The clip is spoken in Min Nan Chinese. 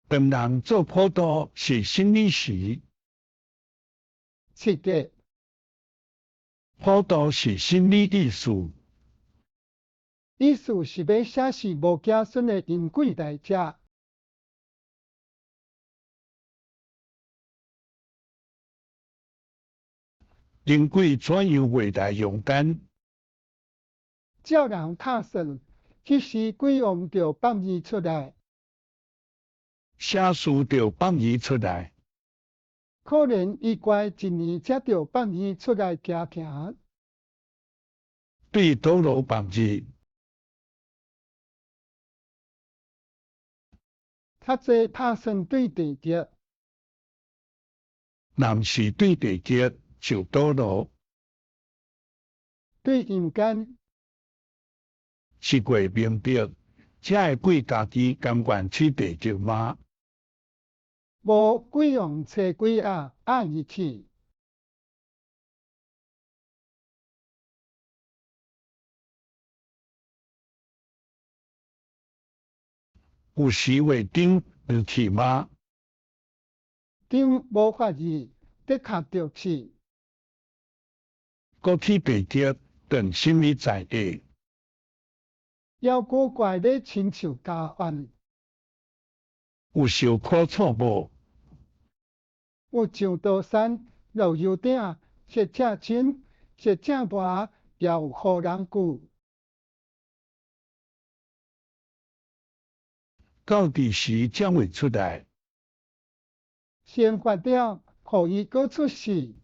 唐人做普渡是啥物時？7月。普渡是啥物意思？意思是欲寫死無子孫的神鬼來遮。神鬼怎樣會來陽間？照人拍算，彼時鬼王著放伊出來。啥事著放伊出來？可能伊乖一年才著放伊出來行行。對佗落放日？較濟拍算對地極。若毋是對地極，就佗落？對陰間。是過明白，遮的鬼家己甘願去地極嗎？無鬼王揣鬼仔愛伊去。有時會長入去嗎？長無法兒，的確著去。閣去地極當啥物在地？妖古怪咧親像家怨。有受苦楚無？有上刀山，落油鼎，食正親，食正磨，也有予人救。到佇時才會出來？先發了，予伊閣出世。